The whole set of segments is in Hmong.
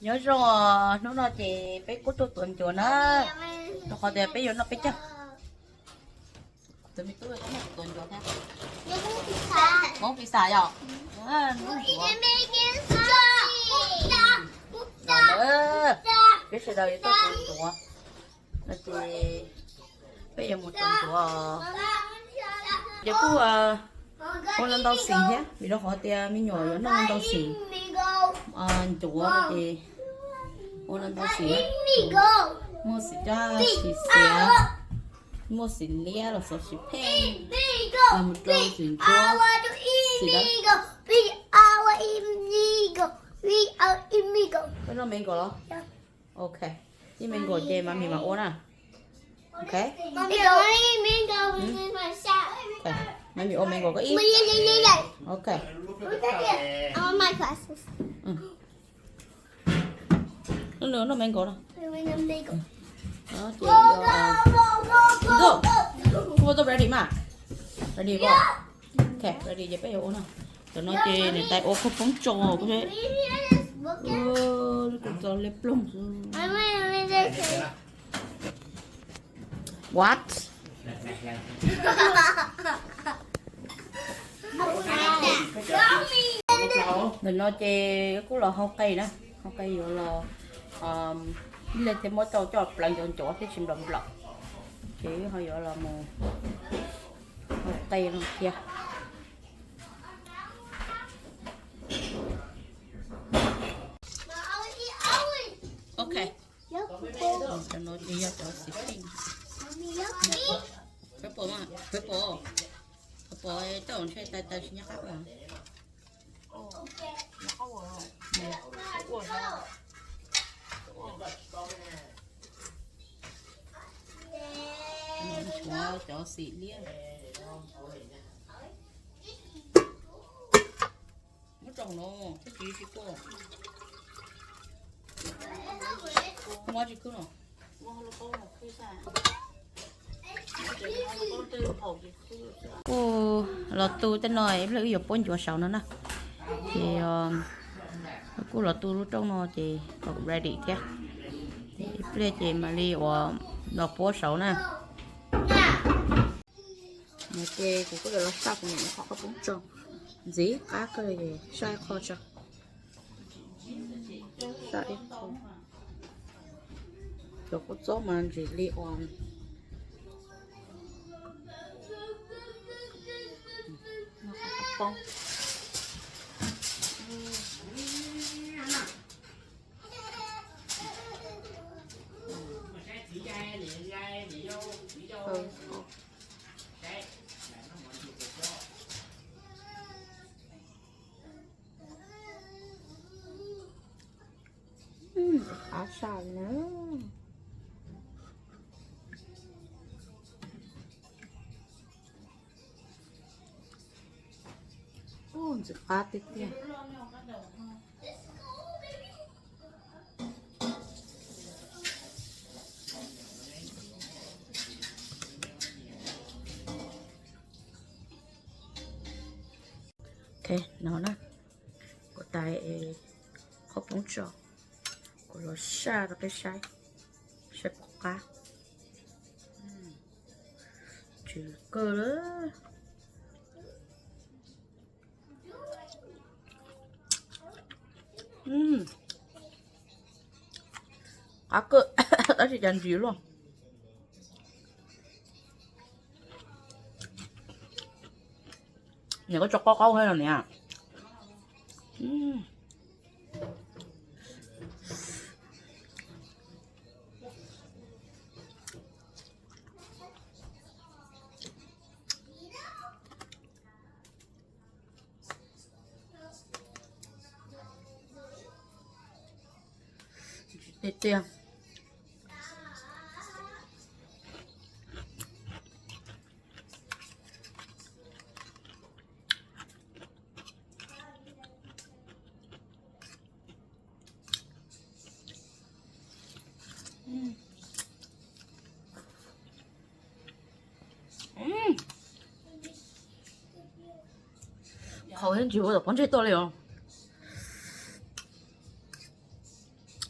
Nyob zoo, hnub no ces peb kuj tuaj tuav ncuav na, rau qhov tias peb yuav noj peb caug. Tus me tub tuav ncuav thiab. Hmoob pis xas yom. Peb sawv daws yuav tuaj tuav ncuav no ces peb yuav mus tuav ncuav. Ces kuj ua ntau ntau xim thiab, vim rau qhov tias me nyuam yuav noj ntau xim ncuav no ces ua ntau ntau xim. Muaj xim coj xim xiav, muaj xim liab los xav xim pheej, los mus rau xim ntsuab, xim dawb. Koj noj mango los? Ok, ib mango ces mami mam ua na. Ok, mami ua mango koj ib. Ok. Noj mango no. Koj ready mas? Ready, ok, ready ces peb yuav ua no. Cov no ces niam tais ua khaub poob tso kuv. Tso liab ploog. What? Ntawm no ces kuj los hau qe na, hau qe yuav los, ib leeg thiaj muab tau coj plaws ncuav ncuav thiab tsis nplaum nplaum. Ces ho yuav los mus hau qe no thiab. Ok. Cov no ces yog cov xim pheej. Purple mas, purple. Purple coj ntshe tais tais tsis nyob qab ua. Cov xim liab. Muab tso hauv no, tsis tsis kua. Muab tsis khwb no. Kuj los tu tej no, ib pliag wb yuav puab ncuav saud no na. Ces kuj los tu lub rooj no ces kom ready thiab. Ib pliag ces mam li uas los puab saud na. Ces kuv kuj yuav los saj kuv niam qhov qhaub poob tso. Ntxiv qab kawg, saj ib qho tso. Saj ib qho. Cov kua txob mas ntsim li uas poob. Qab saj na. Ntxim qab tiag tiag. Ok, no na, kuv tais qhaub poob tso, kuv los saj rau peb saib, saib puas qab. Tsw kawg lawm. Qab kawg, tab sis cas ntsim luaj. Niam koj tso qaub qaub thiab no niam. Tiag tiag. Qhov thiab ntsis ua tom pob ntseg tuaj li os.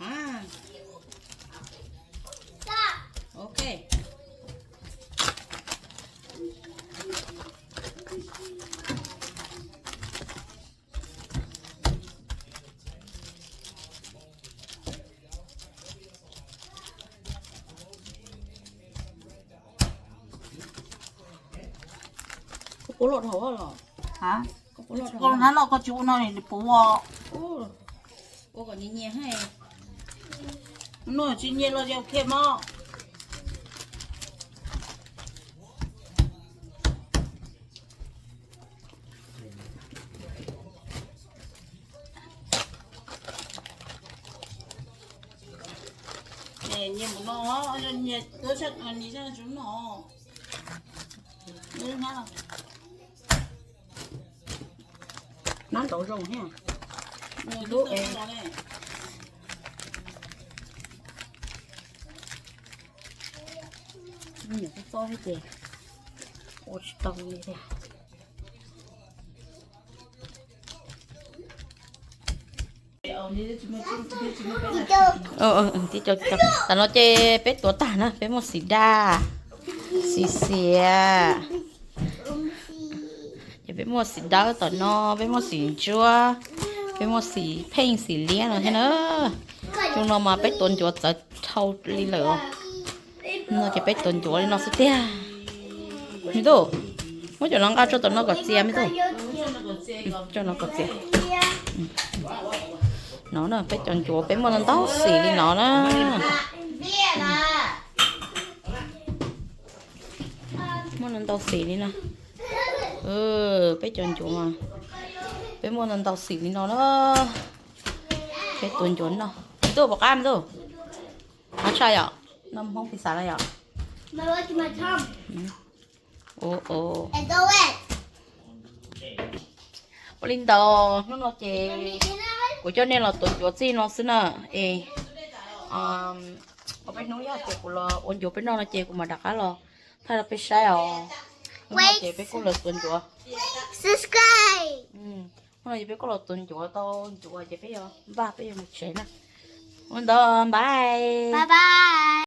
Ah. Ok. Koj loj dhau los? Koj loj dhau, koj tsis ua no puv os. Ua kom nyias nyias. No tsis nyias los yog khiav mog. Nyias mus no, nyias tuav nyias sab ntsws no. Nab ntaus zoo thiab. Lub es nyuam txob txob thiab ces ua tsis tau li thiab. Tam no ces peb tuav tag na, peb muaj xim daj, xim xiav, ces peb muaj xim dawb tom no, peb muaj xim ntsuab, peb muaj xim pheej xim liab no thiab na. Xyoo no mas peb tuav ncuav txawv dhau li lawm. No ces peb tuav ncuav li no xwb tiag. Me tub, muab cov no nqa tso tom no kom txias me tub. Tso no kom txias. No na, peb cov ncuav peb muaj ntau xim li no na. Muaj ntau xim li no. Peb cov ncuav mas peb muaj ntau xim li no na. Peb tuav ncuav no. Me tub, pom qab me tub. Qab tshaj yom? No hmoob pis xav na yom? Ua li ntawd, hnub no ces kuv coj nej los tuav ncuav txij no xwb na. Es ob peb hnub yog tias kuv los ua ncuav peb noj no ces kuv mam rov qab los thaij rau peb saib os. Hnub no ces peb kuj los tuav ncuav. Hnub no ces peb kuj los tuav ncuav tau ncuav ces peb yuav npaj peb yuav mus tsev na. Ua ntawd npaj.